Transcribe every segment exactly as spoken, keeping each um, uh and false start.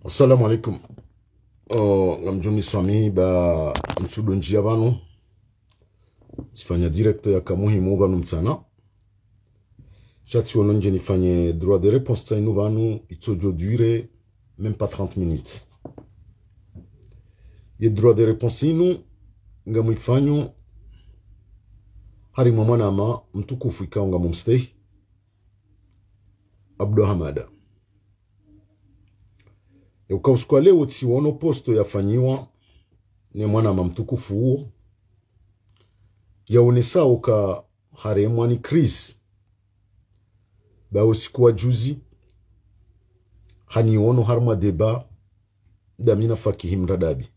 Assalamu alaikum. Oh, ngamdjo niswamihi ba ntsudo ndjia pvanu. Tsifanya direct yaka muhimu pvanu mtsana. Sha tsiono ndje nifanye droit de réponse tsinu pvanu, itsodjo durer même pas trente minutes. Ye droit de réponse inu, ngamwifanyo harimwa mwanama mtukufu ikao ngamumstehi, Abdou Hamada. Yauka usiku wa leo tsiono posto yafanyiwa ne mwanama mtukufu uwo, yaonesao uka haremwa ni crise. Ba usiku wa juzi, haniono harimwa débat, damina Fakihi Mradabi.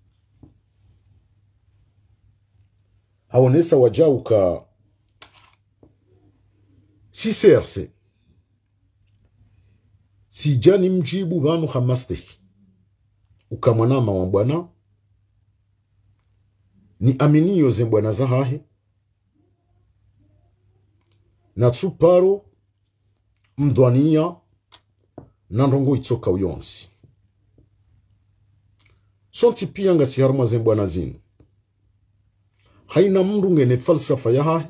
Haonesa wajau uka si C R C. Tsidja nimdjibu pvanu ha mastehi. Uka mwanama wa mbwana, niaminiyo ze mbwana zahahe, na tsuparo mdhwaniya na ndrongo itsoka uyontsi. Sontsi pia ngasi harimwa ze mbwana zinu. Haina mndru ngena falsafa yahahe,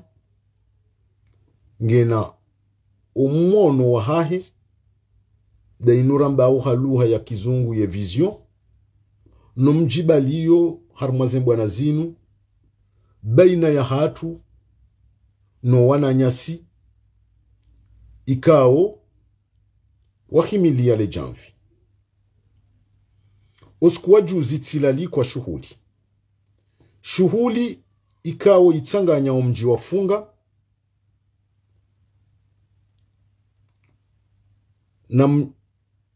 ngena umwono wahahe, da inu rambao ha lugha ya kizungu ye vision, no mdjibaliyo harimwa ze mbwana zinu, baina yahatru no wananyasi, ikao wahimiliya le djamvi. Usiku wa juzi tsilalikwa shuhuli. Shuhuli ikao itsanganya omdji wa Funga na m-,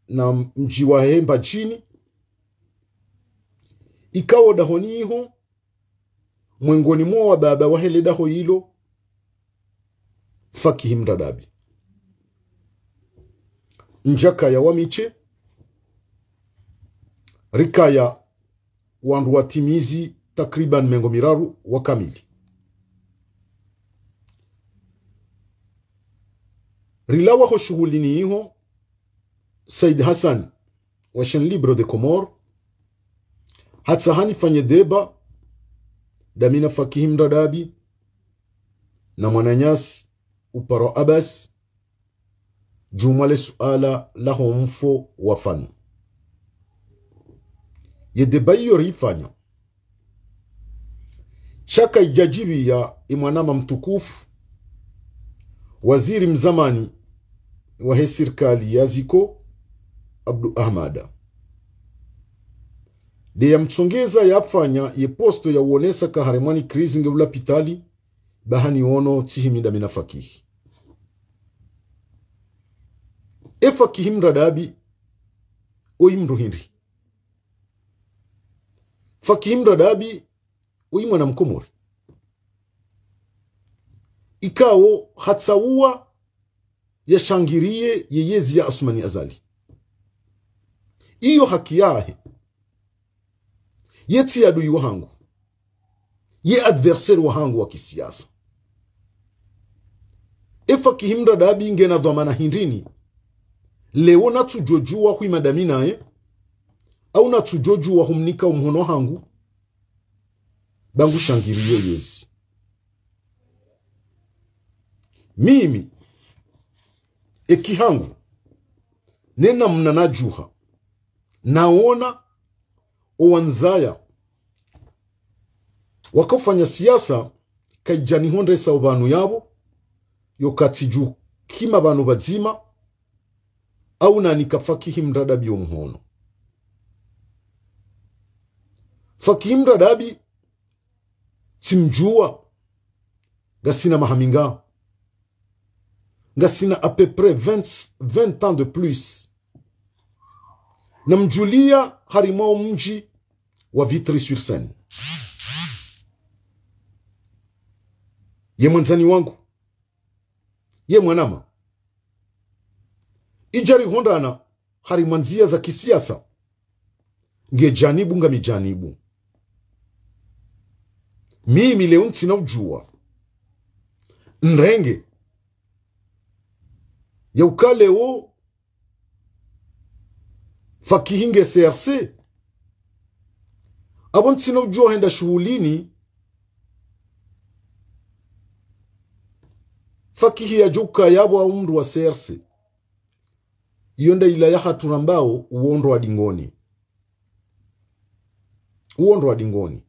na mdji wahe Mbadjini, ikao dahoni iho, mwengoni mwa wababa wahe le daho ilo, Fakihi Mradabi. Ndjakaya wa mishe, rikaya wandru watimizi takriban mengo miraru wa kamili. Rilawa ho shuhulini iho, Said Hassan wa Chaîne Libre des Comores, hatsaha nifanye débat, damina Fakihi Mradabi, na mwananyasi Uparo Abbas, djumwa le suala laho mfo wa Fanu. Ye débat iyo rifanya, sha kaidjadjibiya ye mwanama mtukufu, waziri mzamani wahe sirikali ya ziko, Abdou Ahmada. De yamtsongeza yafanya ye posto ya uonesa ka haremwa ni crise nge ulapitali, ba haniono tsihimi damina Fakihi. E Fakihi Mradabi, oyi mndru hindri? Fakihi Mradabi, oyi mwana Mkomori. Ikao hatsauwa yashangiriye ye yezi ya Assoumani Azali. Iyo haki yahe. Ye tsi adui wahangu. Ye adversaire wahangu wa kisiasa. E Fakihi Mradabi ngena dhwamana hindrini? Leo natsudjodjuwa hwima damina ye, au natsudjodjuwa humnika umhono hangu, ba ngushangiriyo yezi. Mimi, eki hangu, nena mna nadjuha, naona owandzaya wakofanya siasa, kayidjanihondresa opvanu yapvo, yo katsidju kima pvanu pvadzima, au nanika Fakihi Mradabi omuhono. Fakihi Mradabi, tsimdjuwa, ngasina maha minga. Ngasina à peu près vingt, vingt ans de plus. Namdjuliya harimwa omdji wa Vitry-sur-Seine. Ye mwandzani wangu. Ye mwanama. Idjarihondrana harimwa ndziya za kisiasa. Nge janibu ngami janibu. Mimi leo ntsina udjuwa. Nrenge. Ya uka leo Fakihi nge C R C. Apvo ntsina udjuwa henda shuhulini. Fakihi yadjo uka yapvo au mndru wa C R C. Iyo nda ila ya hatru rambao uwondro wa dingoni. Uwondro wa dingoni.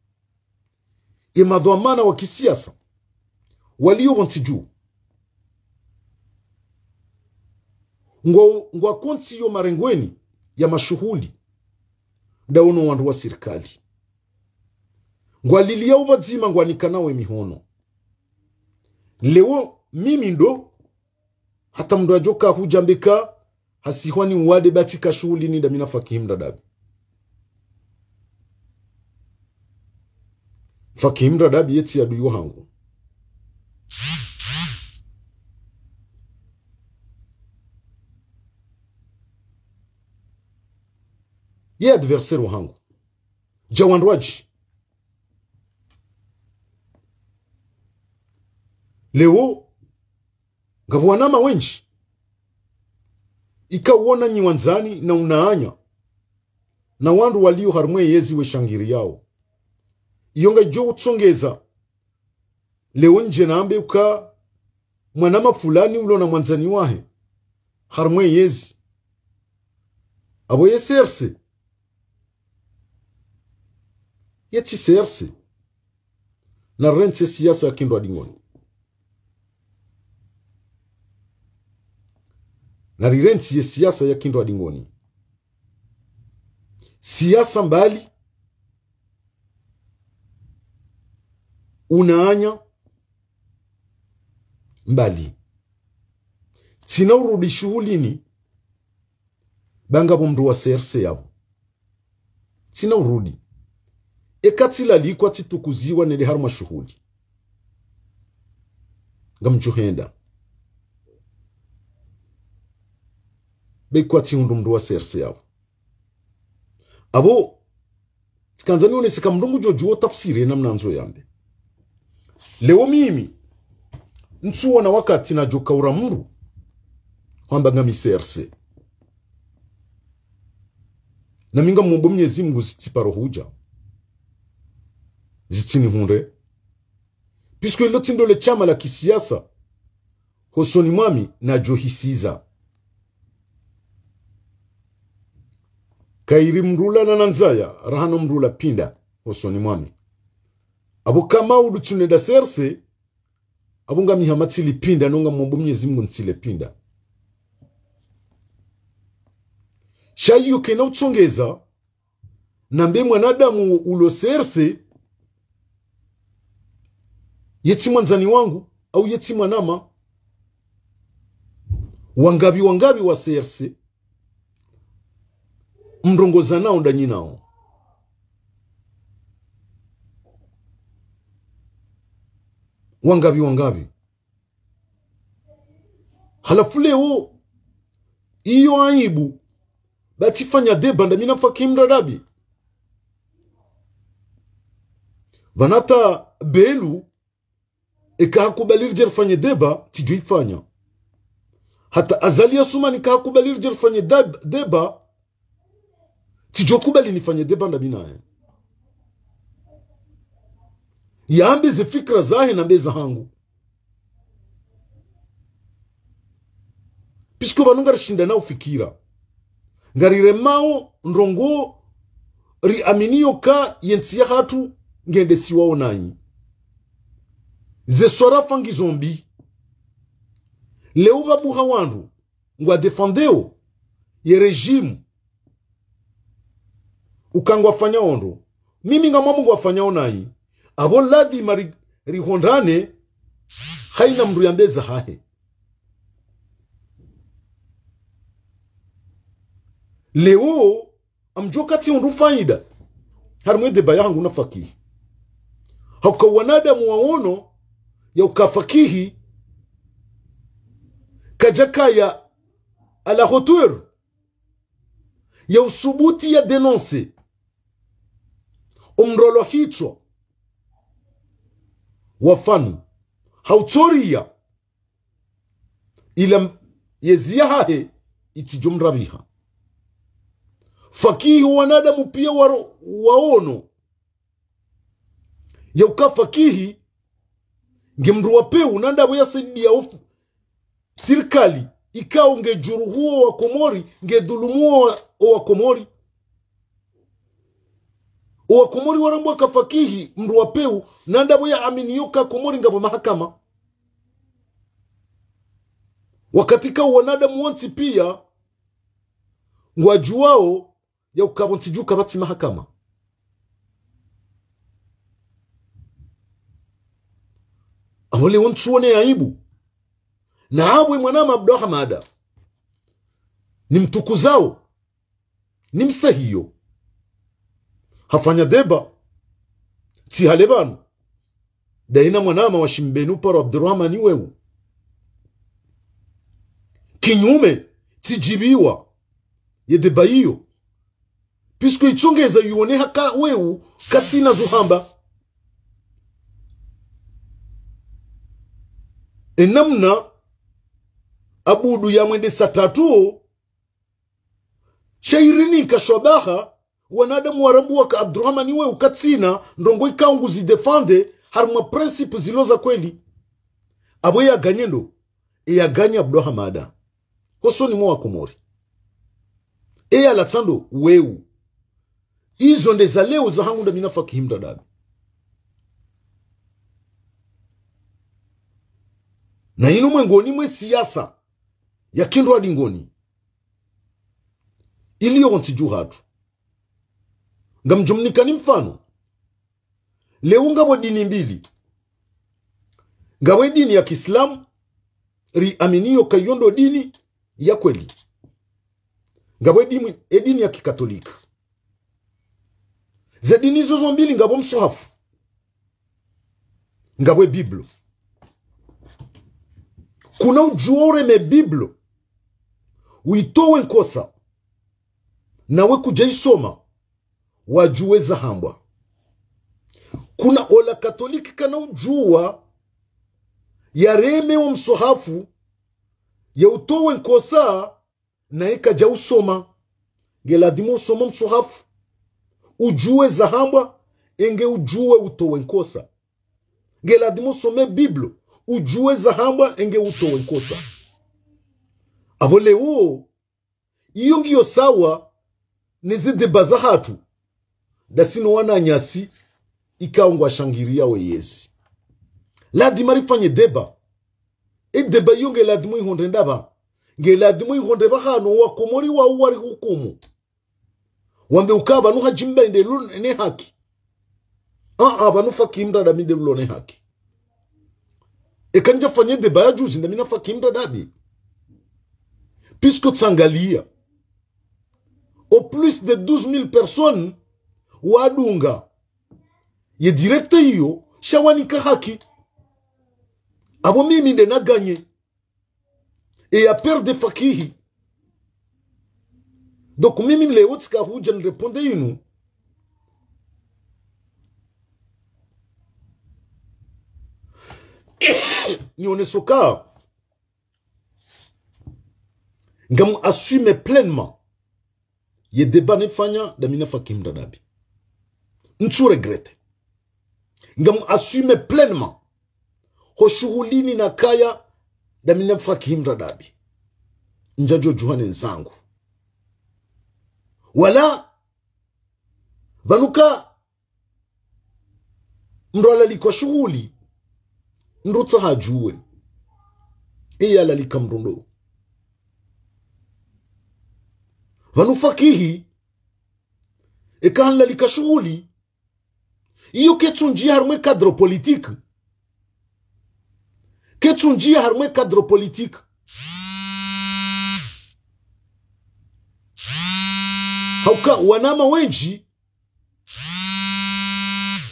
Ye madhwamana wa kisiasa waliyo pvontsi dju. Ngwa, ngwako ntsi yo marengweni ya mashuhuli. Ndaono wandru wa sirikali. Ngwaliliya upvadzima ngwanikana we mihono. Leo mimi ndo hata mndru yadjo ka hudja mbe ka hasihwa ni uwade ba tsika shuhulini ndami na Fakihi Mradabi. Fakihi Mradabi ye tsi adui wahangu. Ye adversaire wahangu. Dja wandru wadji. Leo, ngapvo wanama wendji. Ika uona nyi wandzani na unaanya. Na wandru waliyo harimwa ye yezi we shangiriyao. Iyo ngayidjo utsongeza. Leo ndje nambe uka mwanama fulani ulo na mwandzani wahe. Harimwa ye yezi. Apvo ye C R C. Ye tsi C R C. Narirentsi ye siasa ya kindrwa dingoni. Narirentsi ye siasa ya kindrwa dingoni. Siasa mbali. Unaanya mbali. Tsina urudi shuhulini. Ba ngapvo mndru wa C R C yapvo. Tsina urudi. Eka tsilalikwa tsitukuziwa nende harumwa shuhuli. Ngamdjo henda. Be kwatsi hundru mndru wa C R C yapvo. Apvo, tsikandza nionese ka mndru ngudjo djuwa tafsiri ye namna ndzo yambe. Leo mimi, ntsuona wakati nadjo kaura mndru, hwamba ngami C R C. Nami ngamomba Mnyezi Mngu zitsiparo hudja. Zitsinihundre. Puisque ilo tsi ndo le shama la kisiasa, hosoni mwami nadjo hisiza. Kayiri mndru ula na nandzaya, raha no mndru ula pinda, hosoni mwami. Apvo kama udu tsunenda C R C, apvo ngami hama tsili pinda, no ngamomba Mnyezi Mngu ntsile pinda. Sha iyo kayina utsongeza, nambe mwanadamu ulo C R C, ye tsi mwandzani wangu, au ye tsi mwanama, wangapvi wangapvi wa C R C, mrongoza nao ndanyi nao. Wangapvi wangapvi. Halafu leo, iyo aibu, ba tsifanya débat ndami na Fakim Radabi. Pvanu hata Belu, eka hakubali ridje rifanye débat, tsidjo ifanya. Hata Azali Assoumani eka hakubali ridje rifanye dab-, débat, tsidjo kubali nifanye débat ndami naye. Yambe ze fikira zahe nambe zahangu. Puisque pvanu ngarishinda na ufikira. Ngariremao ndrongoo riaminio ka ye ntsi yahatru ngendesiwao nanyi. Ze swarafa ngizo mbi. Leo pvabuha wandru ngwadéfendeo ye régime uka ngwafanyao ndro. Mimi ngamwambo ngwafanyao nanyi. Apvo ladhima ri-, rihondrane, haina mndru yambe zahahe. Leo, ngamdjo katsi hundru faida harimwa ye débat yahangu na Fakihi. Hauka wanadamu waono ya uka Fakihi kadjakaya à la hauteur ya usubuti ya dénoncer omndru walohitswa wa Fanu. Hautsoria ila m-, yezi yahahe itsidjo mrabiha. Fakihi wanadamu pia waro-, waono ya uka Fakihi nge mndru wa pewu, na ndapvo yasaidia ofu-, sirikali, ikao ngedjuruhuo wa Komori, ngedhulumu o wa, o wa Komori. O wa Komori warambwa ka Fakihi mndru wa pewu, na ndapvo yaaminio ka Komori ngapvo mahakama. Wakati ka wanadamu wontsi pia ngwadjuwao ya uka pvo ntsi dju kapvatsi mahakama. Apvo leo ntsuone aibu. Na apvo ye mwanama Abdou Hamada nimtukuzao, nimstehiyo. Hafanya débat, tsi hale pvanu. Daina mwanama wa Shimbeni uparo Abdurahmani Wewu. Kinyume, tsidjibiwa ye débat iyo. Puisque itsongeza yuone haka Wewu katsina zo hamba. E namna Abudu yamwendesa tatu, sha irinika shwabaha, wanadamu warambwa ka Abdurahmani Wewu katsina ndrongoo ikao nguzidéfendre harimwa principe zilo za kweli. Apvo yaganye ndo, e yaganye Abdou Hamada hosoni mwa wa Komori. E yalatsa ndo Wewu. Izo nde za leo zahangu ndami na Fakihi Mradabi. Na inu mwengoni mwe siasa ya kindrwadingoni iliyo pvo ntsi dju hatru. Ngamdjo mnikani mfano. Leo ngapvo dini mbili. Ngapvo e dini ya Kiislamu, riaminio ka iyo ndo dini ya kweli. Ngapvo e dini, e dini ya Kikatolika. Ze dini izo zo mbili ngapvo mswahafu. Ngapvo e Bible. Kuna udjuwa ureme Bible, uitowe nkosa, nawe kudja isoma, wadjuwe zahambwa. Kuna ola Katoliki kana udjuwa yareme wo mswahafu, yautowe nkosa, naye kadja usoma. Nge ladhimu usome mswahafu, udjuwe zahambwa, enge udjuwe utowe nkosa. Nge ladhimu usome Bible, udjuwe zahambwa, enge utowe nkosa. Apvo leo, iyo ngiyo sawa ne ze débat zahatru. Ndasi no wananyasi ikao ngwashangiriya we yezi. Ladhima rifanye débat. E débat iyo nge ladhimu ihondre ndapva. Nge ladhimu ihondre pvahanu wa Komori wao warihukumu. Wambe uka pvanu Hadji Mbae nde lulo ne haki. Aa, pvanu Fakihi Mradabi nde lulo ne haki. Eka ndjafanye débat ya juzi ndami na Fakihi Mradabi. Puisque tsangaliya, au plus de douze mille personnes wadunga ye direct iyo, sha wanika haki. Apvo mimi nde naganye. E ya perdre Fakihi. Donc mimi leo tsika hudja nirépondre inu, nioneso ka ngamu assumer pleinement ye débat nefanya ndami na Fakihi Mradabi. Ntsu regretter. Ngamu assumer pleinement ho shuhulini nakaya ndami na Fakihi Mradabi. Ndjadjo djuha ne nzangu. Wala, pvanu ka mndru alalikwa shughuli, mndru tsaha djuwe. Eye alalika mndru ndo. Pvanu Fakihi, eka hanlalika shughuli, iyo ketsu ndjia harumwa e cadre politique. Ketsu ndjia harumwa e cadre politique. Hauka wanama wendji,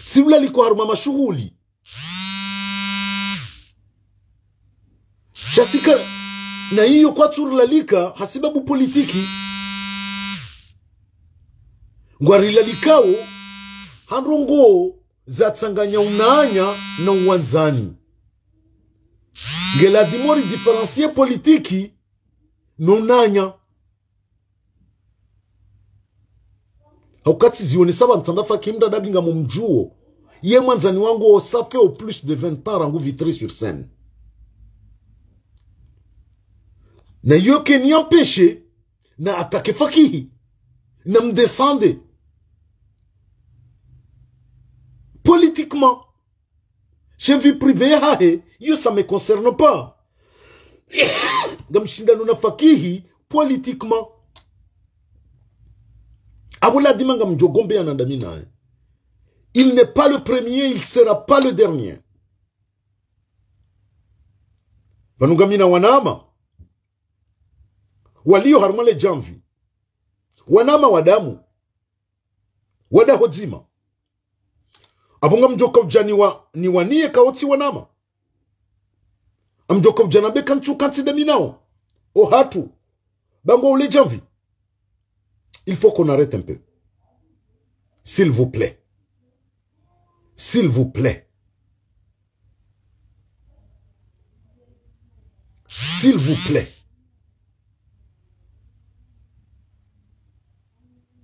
si ulalikwa harumwa mashughuli. Sha sika, na iyo kwatsu rilalika hasibabu politiki. Ngwarilalikao ha ndrongoo zatsanganya unanya na uwandzani. Nge ladhimu ridiférencier politiki no unanya. Hauka tsi zionesa pvanu tsamba Fakihi Mradabi ngamumdjuo. Ye mwandzani wangu wo, ça fait au plus de vingt ans rangu Vitry-sur-Seine. Na iyo keni empêcher na attaquer Fakihi, na mdescendre politiquement. Sha vie privée yahahe, iyo ça me concerne pas. Ngamshindano na Fakihi politiquement. Apvo ladhima ngamdjo gombeana ndami naye. Il n'est pas le premier, il sera pas le dernier. Pvanu ngamina wanama walio harumwa le djamvi. Wanama wa damu, wa daho dzima. Apvo ngamdjoka udja niwa, niwaniye kaotsi wanama. Ngamdjoka udja nambe kantsu kantsi ndami nao. Ohatru. Ba ngwao le djamvi. Il faut qu'on arrête un peu. S'il vous plaît. S'il vous plaît. S'il vous plaît.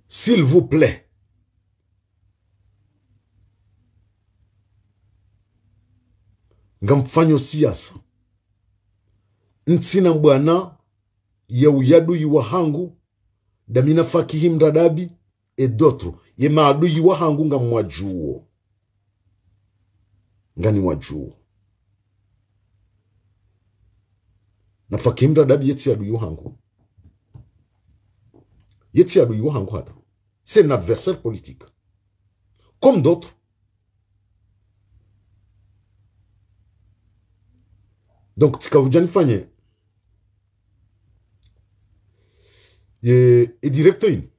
S'il vous plaît. Ngamfanyo siasa. Ntsina mbwana ya uadui wahangu, ndami na Fakihi Mradabi, et d'autres. Ye maadui wahangu ngamwadjuo. Nganiwadjuo. Na Fakihi Mradabi yetsi adui wahangu. Yetsi adui wahangu hata. C'est un adversaire politique. Comme d'autres. Donc, tsika udja nifanye e, e direct ini.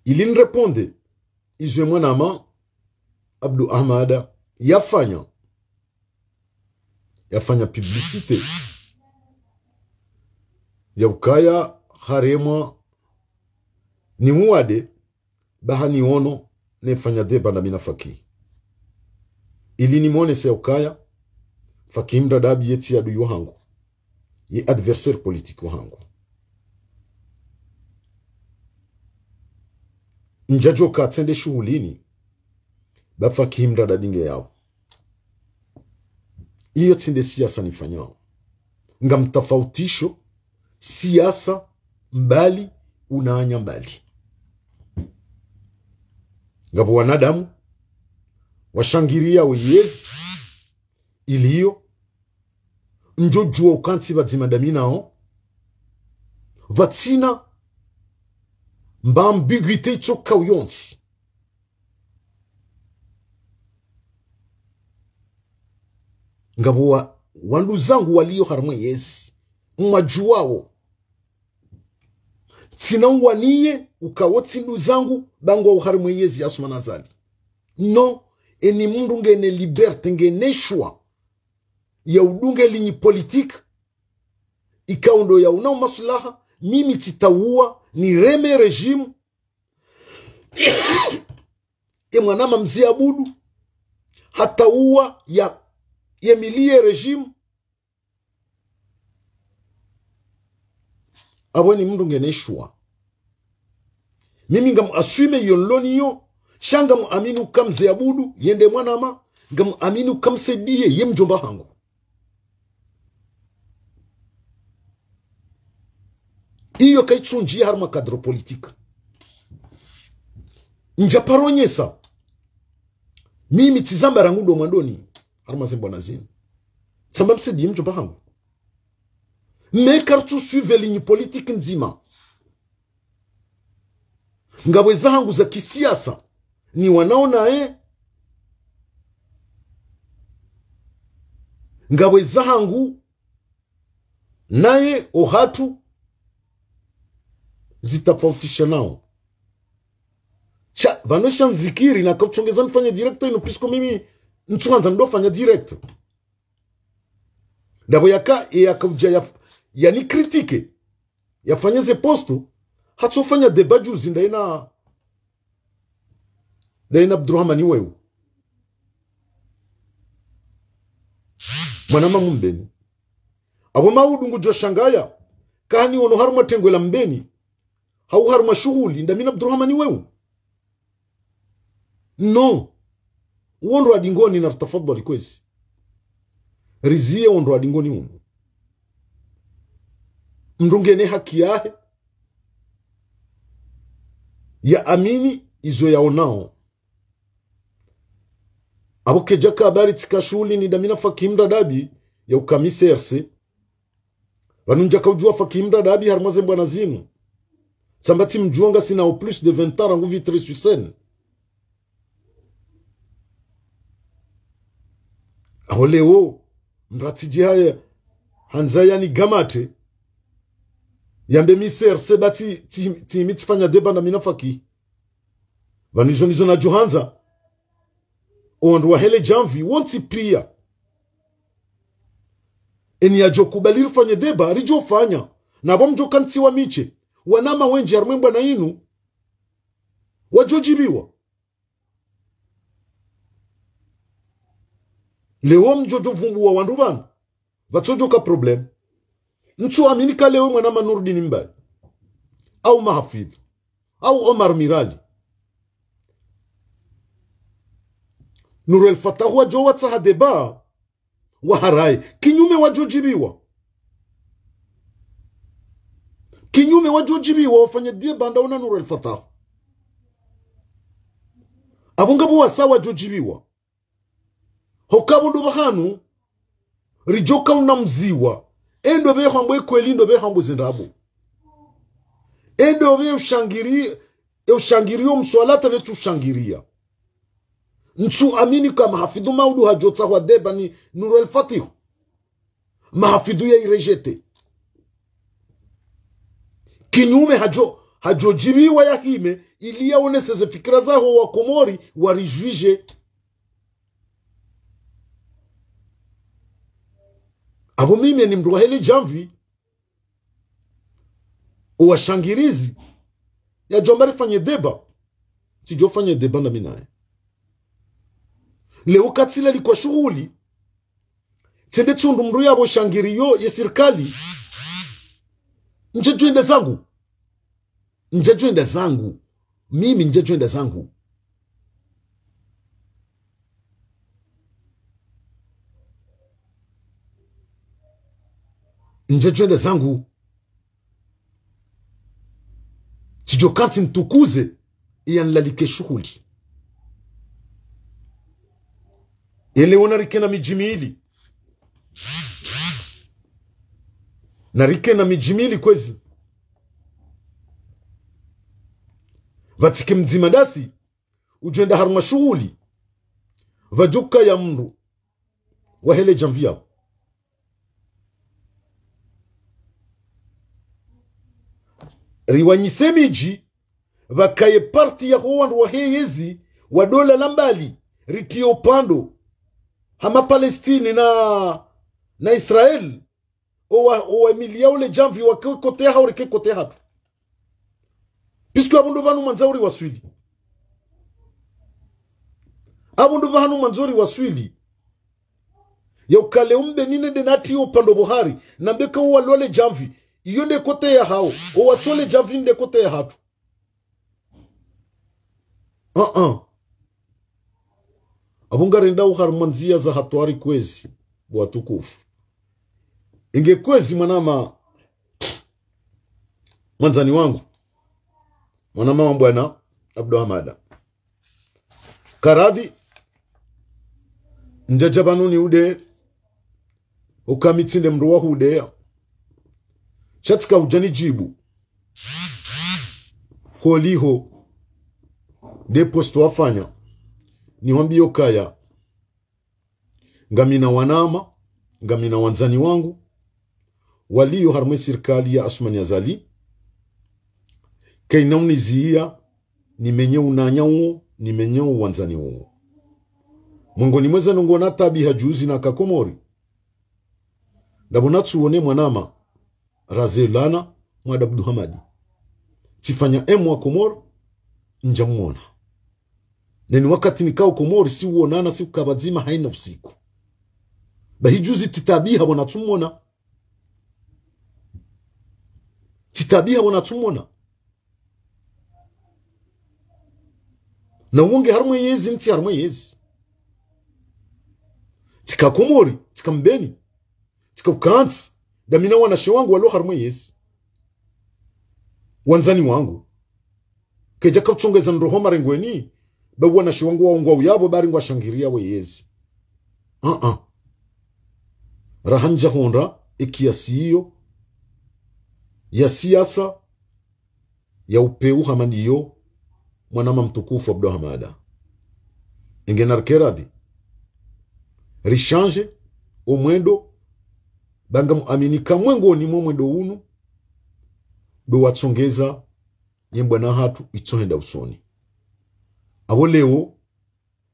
Ili nirépondre izo ye mwanama Abdou Ahmada yafanya, yafanya publicité ya ukaya haremwa ni uwade, baha niono nefanya débat ndami na Fakihi. Ili nimonese ya ukaya Fakihi Mradabi yetsi adui wahangu. Ye adversaire politique wahangu. Ndjadjoka tsende shughulini, ba Fakihi Mradabi nge yao. Iyo tsi nde siasa nifanyao. Ngamtafautisho siasa mbali, unanya mbali. Ngapvo wanadamu washangiria weyezi, iliyo ndjodjuwa ukantsi pvadzima ndami nao, pvatsina mba ambiguïté itsoka uyontsi. Ngapvo wa, wanduzangu waliyo harimwa eyezi, mwadjuwawo. Tsina uwaniye uka wo tsi nduzangu, ba ngwawo harimwa eyezi ya Assoumani Azali. Non, eni mndru ngena liberté, ngena choix ya udunga ligne politique ikao ndo yaonao maslaha. Mimi tsitawuwa nireme régime, e mwanama Mze Abudu hatawuwa ya, yemiliye régime. Apvo eni mndru ngena choix. Mimi ngam assumer iyo nloniyo, sha ngam amini uka Mze Abudu yende mwanama, ngam amini uka Msaidiye ye mdjomba hangu. Iyo kayitsundji harumwa cadre politique. Ndja paro nyesa. Mimi tsizamba rangu ndo mwandoni harumwa ze mbwana zinu. Tsamba msedi mdjomba hangu. Mais karitsu suivre ligne politique ndzima. Ngapvo eza hangu za kisiasa, ni wanao naye. Ngapvo eza hangu naye ohatru zitafautisha nao. Sha, pvanu sha ndzikiri na kautsongeza nifanye direct inu, puisque mimi ntsuhandza ndo fanya direct. Ndapvo yaka, e yaka udja ya, yani critiquer, yafanye ze post, hatsofanya débat juzi ndaye na, ndaye na Abdurahmani Wewu. Mwana mangu Mbeni. Apvo maudu ngudjo shangaya, kahani ono harumwa tengwe la Mbeni, hau harumwa shuhuli, ndami na Abdurahmani Wewu. No. Wondro wa dingoni na tafadhali kwezi. Riziye wondro wa dingoni unu. Mndru ngena haki yahe ya amini izo yaonao. Apvo kedjaka habari tsika shuhuli ni ndami na Fakihi Mradabi ya uka mi C R C. Pvanu ndjaka udjuwa Fakihi Mradabi harumwa ze mbwana zinu. Tsamba tsimdjuwa ngasina o plus de vingt ans rangu Vitry-sur-Seine. Aho leo, mratsi djihaya, handza yani gamate, yambe mi C R C ba tsi, tsi, tsi, mi tsifanya débat ndami na Fakihi. Pvanu izo ndizo nadjo handza. Owandru wahe le djamvi, wontsi piya. Eni yadjo kubali rifanye débat, ridjo fanya. Na pvo mdjo kantsiwa mishe. Wanama wendji harumwa e mbwana inu. Wadjo djibiwa. Leo mdjo djo vumbuwa wandru pvanu. Pvatsodjoka problème. Ntsu amini ka leo mwanama Nurdin Mbaye. Au Mahafidhu. Au Omar Mirali. Nour El Fattah wadjo watsaha débat. Waharaye. Kinyume wadjo djibiwa. Kinyume wadjo djibiwa wafanye débat ndawo na Nour El Fattah. Apvo ngapvo wasa wadjo djibiwa. Hoka pvo ndo pvahanu, ridjoka una mziwa. E ndo pve hambwa e kweli, ndo pve hambwa ze ndrabo. E ndo pve ushangiri, e ushangiri o mswalata ne tsu shangiriya. Ntsu amini ka Mahafidhu Maudu hadjo tsahwa débat ni Nour El Fattah. Mahafidhu ya i rejeter. Kinyume hadjo, hadjo djibiwa ya hime, ili yaonese ze fikira zaho wa Komori, wa rijuger. Apvo mimi ni mndru wahe le djamvi. Owashangirizi. Yadjo amba rifanye débat. Tsidjo fanye débat ndami naye. Leo katsila likwa shuhuli. Tsende tsundru mndru yapvo shangiriyo ye sirikali. Ndje djwenda zangu. Ndje djwenda zangu. Mimi ndje djwenda zangu. Ndje djwenda zangu. Tsidjo kantsi ntukuze, iya nlalike shuhuli. Ele wona rikena midji mili. Na rikena midji mili kwezi. Pvatsike mdzima ndasi, udjwenda harumwa shuhuli. Pvadjuka ya mndru. Wahe le djamvi yapvo. Riwanyise midji, pvakaye parti yaho wandru wahe yezi, wa dola la mbali, ritiye upvandro, hama Palestine na, na Israel, owa, owa miliya ule djamvi wake kote yahawo rike kote yahatru. Puisque apvo ndo pvanu mwandzo uri waswili. Apvo ndo pvahanu mwandzo uri waswili. Ya ukale umbe nine nde natiye upvandro pvo hari, nambe ka uwalole djamvi, iyo nde kote yahawo, owatso le djamvi nde kote yahatru. Uh-uh. Apvo ngarendao harumwa ndziya za hatwari kwezi, bo watukufu. Inge kwezi mwanama, Mwandzani wangu, mwanama wa mbwana Abdou Hamada. Karadhi, ndjadja pvanu ni ude, uka mi tsi nde mndru wa hudeya. Sha tsika udja nidjibu. Holiho, nde poste wafanya, nihwambiyo kaya ngamina wanama, ngamina wandzani wangu, waliyo harumwa ye sirikali ya Assoumani Azali, kayina uniziya, nimenye unanya uwo, nimenye uwandzani uwo. Mwengoni mwa ze ndrongoo na taabiha juzi naka Komori. Ndapvo natsuwone mwanama, razelana, Mwada Abdou Hamadi. Tsifanya emu wa Komori, ndjamwona. Neni wakati nikao Komori, si uonana, si uka pvadzima, hayina usiku. Bahi juzi tsitaabiha pvo natsumwona. Tsitaabiha pvo natsumwona. Na uwo nge harumwa ye yezi, mi tsi harumwa ye yezi. Tsika Komori, tsika Mbeni, tsika ukantsi, ndamina wanashe wangu walo harumwa ye yezi. Wandzani wangu. Kedja kautsongeza ndroho marengweni, ba wanashe wangu waungwa uyapvo bari ngwashangiriya we yezi. Ah, ah. Raha ndjahundra, ye kiasi iyo, ya siasa, ya upvewu hama ndiyo, mwanama mtukufu Abdou Hamada. Enge narike radhi. Rishanje, omwendo, ba ngamuamini ka mwengoni mwa omwendo unu, ndo watsongeza, ye mbwana hatru itsohenda usoni. Apvo leo,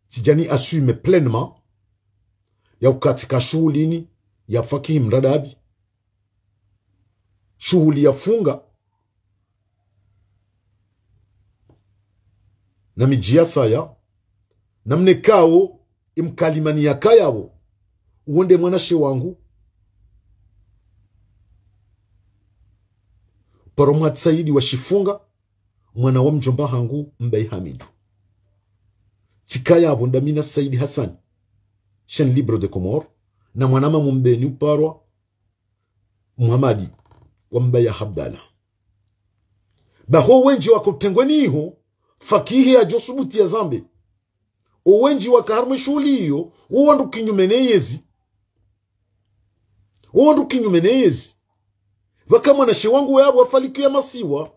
tsidja ni assume pleinement, ya uka tsika shuhulini, ya Fakihi Mradabi. Shuhuli ya funga, na midji ya saya, na mnekao, ye mkalimani yakaya pvo, uwo nde mwanashe wangu, paro mwa Saidi wa Shifunga, mwana wa mdjomba hangu Mbaye Hamidu. Tsikaya pvo ndamina Saidi Hassani, Chaîne Libre des Comores, na mwanama Mbeni uparwa Muhamadi wa Mbaye Abdallah. Baho wendji waka utrengweni iho, Fakihi yadjo subuti yazambe. Owendji waka harumwa ye shuhuli iyo, wo wandru kinyume ne yezi. Wo wandru kinyume ne yezi. Pvaka mwanashe wangu yapvo afalikiya masiwa.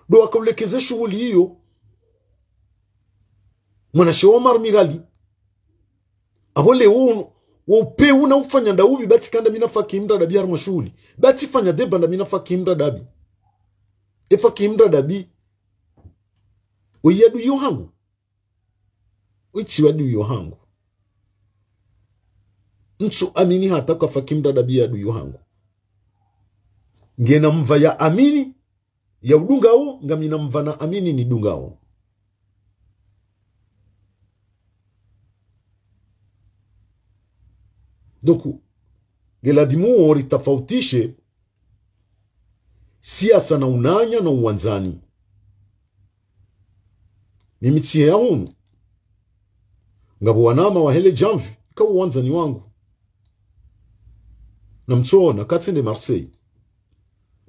Ndo waka ulekeze shuhuli iyo. Mwanashe wa Omar Mirali. Apvo leo, wo upvewu na ufanya ndapvi, ba tsika ndamina Fakihi Mradabi harumwa shuhuli. Ba tsifanya débat ndamina Fakihi Mradabi. Ye Fakihi Mradabi. Oyi adui yo hangu. Oyi tsi adui yo hangu. Ntsu amini hata ka Fakihi Mradabi ye adui yo hangu. Ngena mva ya amini, ya udungao, ngamina mva na amini nidungao. Donc, nge ladhimu ritafautishe siasa na unanya na uwandzani. Mimi tsihe ya hunu. Ngapvo wanama wa hele djamvi, ka uwandzani wangu. Na mtsona, ka tsende Marseille.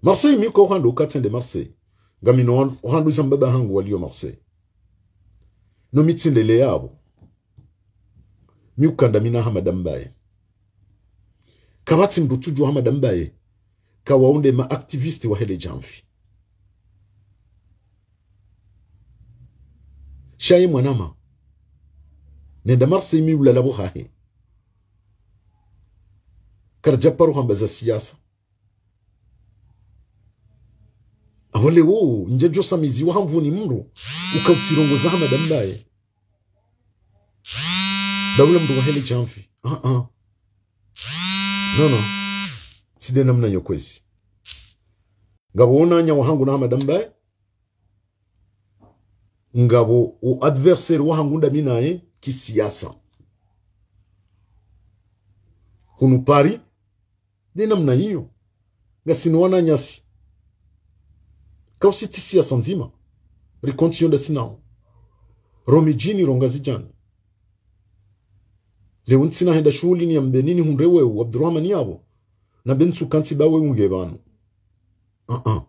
Marseille mi ko hando ka tsende Marseille. Ngamina wan-, hando za mbaba hangu waliyo Marseille. No mi tsindele yapvo. Mi uka ndamina Hamada Mbaye. Kapvatsi mndru tsudjuwa Hamada Mbaye. Ka wao nde ma activistes wa hele djamvi. Sha ye mwanama. Nenda Marseille mi ulala pvo hahe. Karadja paro hamba za siasa. Apvo leo, ndjadjo samiziwa ha mvuni mndru, uka utsi rongoza Hamada Mbaye. Ba ula mndru wa hele djamvi. Ah, ah. Non, non. Tsi nde namna yo kwezi. Ngapvo unanya wa hangu na Hamada Mbaye. Ngapvo o adversaire wa hangu ndami naye kisiasa. Hunu Paris, nde namna iyo. Ngasina wananyasi. Kausi tsi siasa ndzima. Riko ntsi yo ndasinao. Ro midjini, ro Ngazidjani. Leo ntsina henda shuhuli ni ya Mbeni nihundre wewe, Abdurahmani yapvo. Na be ntsu kantsi ba we unge pvanu. Ah, ah.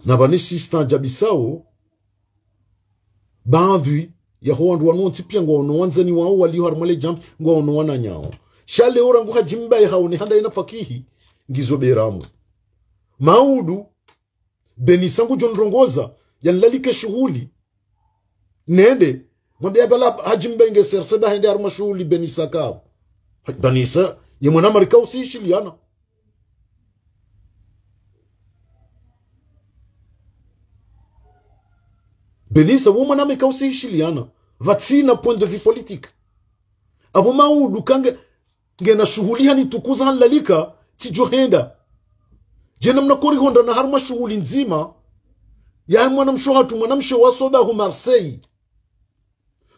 Na pvanu shistaajabisao, baadhwi yaho wandru wanu wontsi pia ngwaono wandzani wawo waliyo harumwa le djamvi, ngwaono wananyawo. Sha leo rangu Hadji Mbaye haone handa yena fakihi, ngizo beramu. Maudu, Benisa ngudjo ndrongoza, yanilalike shuhuli. Nende, mwambe ya bala Hadji Mbaye nge serseba hende harumwa shuhuli Benisa kapvo. Ha, Benisa, ye mwana Marika usishiliana. Benisa, wo mwana Marika usishiliana. Pvatsina point de vue politique. Apvo Maudu kange, ngena shuhuli hanitukuza hanilalika, tsidjo henda. Djena mna kori hondrana harumwa shuhuli ndzima. Yahe mwanamshe hatru, mwanamshe wa Sobahu Marseille.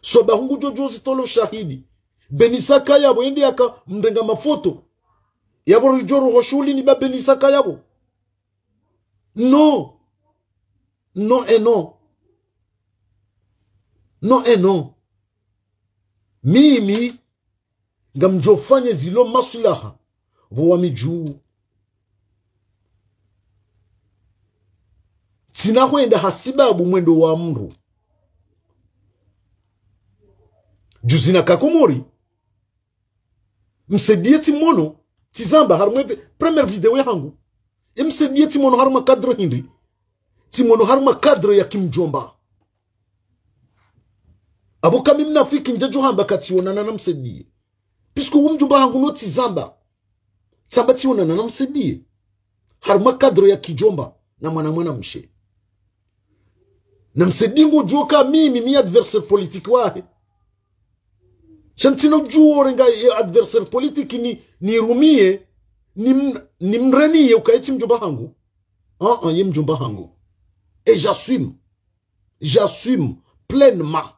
Sobahu ngudjo djo zitolo shahidi. Benisa kaya pvo yende yaka mrenga mafoto. Yapvo ridjo roho shuhuli ni ba Benisa kaya pvo. Non. Non et non. Non et non. Mimi, ngamdjo fanye zilo maswilaha, pvo wami dju. Tsina hwenda hasibabu mwendo wa mndru. Djuzi naka Komori, Msaidie tsimwono, tsizamba harumwa vi-, première vidéo yahangu. E Msaidie tsimwono harumwa cadre hindri. Tsimwono harumwa cadre ya kimdjomba. Apvo kami mnafiki ndjadjo hamba katsionana na Msaidie. Puisque wo mdjomba hangu no tsizamba. Tsamba tsionana na Msaidie. Harumwa cadre ya kidjomba na mwana mwanamshe. Na Msaidie ngudjuo ka mimi mi adversaire politique wahe. Sha ntsina udjuo renga ye adversaire politique ni, nirumie, ni m-, nimrenie uka ye tsi mdjomba hangu. Ah, ah, ye mdjomba hangu. Et j'assume. J'assume pleinement.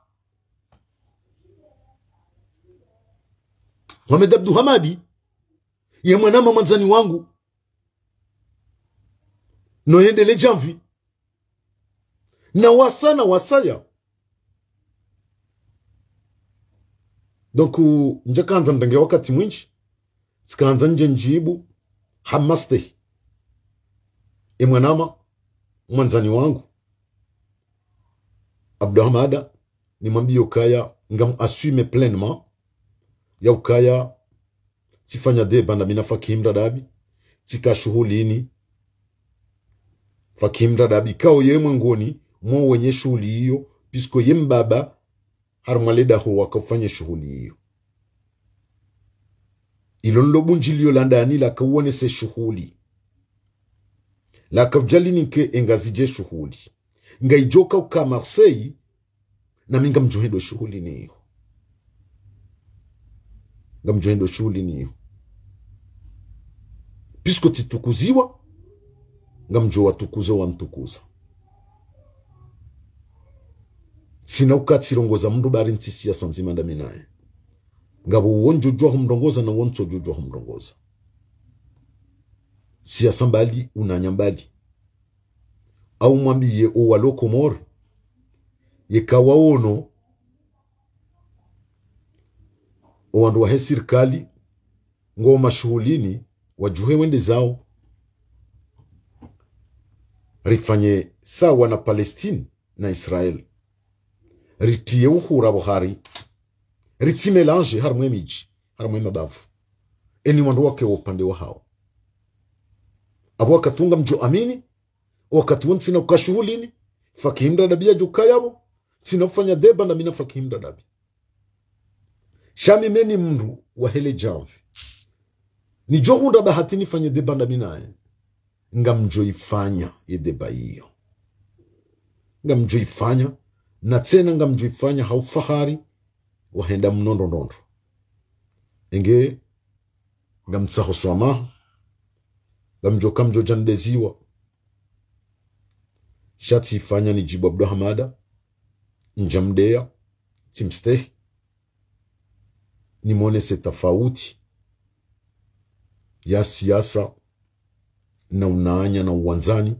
Mohamed Abdou Hamadi, ye mwanama mwandzani wangu. No yendele djamvi. Na wasa, na wasaya. Donc, ndjakandza ndrenge wakati mwindji. Tsikandza ndje ndjibu. Hamaste. E mwanama, mwandzani wangu. Abdou Hamada, nimwambie ukaya, ngam assume pleinement. Ya ukaya, tsifanya débat na mi na Fakihi Mradabi, tsika shuhulini. Fakihi Mradabi, kao ye mwengoni, mwa wenye shuhuli iyo, puisque ye mbaba, harumwa le daho waka ufanye shuhuli iyo. Ilo nlo bundjilio la ndani laka uonese shuhuli. Laka udjali ninke e Ngazidja shuhuli. Ngaidjoka uka Marseille, na mi ngamdjo hendo shuhuli niyo. Ngamdjo hendo shuhuli niyo. Puisque tsitukuziwa, ngamdjo watukuza wamtukuza. Tsina uka tsirongoza mndru bari ntsi siasa ndzima ndami naye. Ngapvo uwo ndjodjuwa humrongoza na uwo ntsodjodjuwa humrongoza. Siasa mbali, unanya mbali. Au mwambie o walo Komori, yeka waono, o wandru wahe sirikali, ngo mashuhulini, wadjuhe wende zao. Rifanye sawa na Palestine na Israel. Ritriye uhura pvo hari. Ritsi mélange harumwa e midji, harumwa e mabavu. Eni wandru wake wo upande wahao. Apvo wakati ngamdjo amini, wakati wo ntsina uka shuhulini, Fakihi Mradabi yadjo kaya pvo, ntsina ufanya débat na mi na Fakihi Mradabi. Sha mi meni mndru wa hele djamvi. Nidjo hundra bahati nifanye débat ndami naye. Ngamdjo ifanya ye débat iyo. Ngamdjo ifanya, na tsena ngamdjo ifanya ha ufahari, wa henda mnondro ndrondro. Enge, ngamtsaho swamaha, ngamdjo kamdjo djandeziwa. Sha tsifanya nidjibu Abdou Hamada, ndjamdeya, tsimstehi. Nimonese tafauti ya siasa na unanya na uwandzani,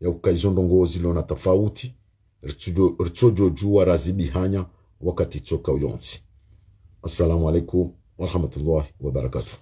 ya uka izo ndrongoo zilo na tafauti, ritsodjo, ritsodjodjuwa razibihanya wakati tsoka uyontsi. Assalamu alaikum wa rahmatullahi wa barakatuh.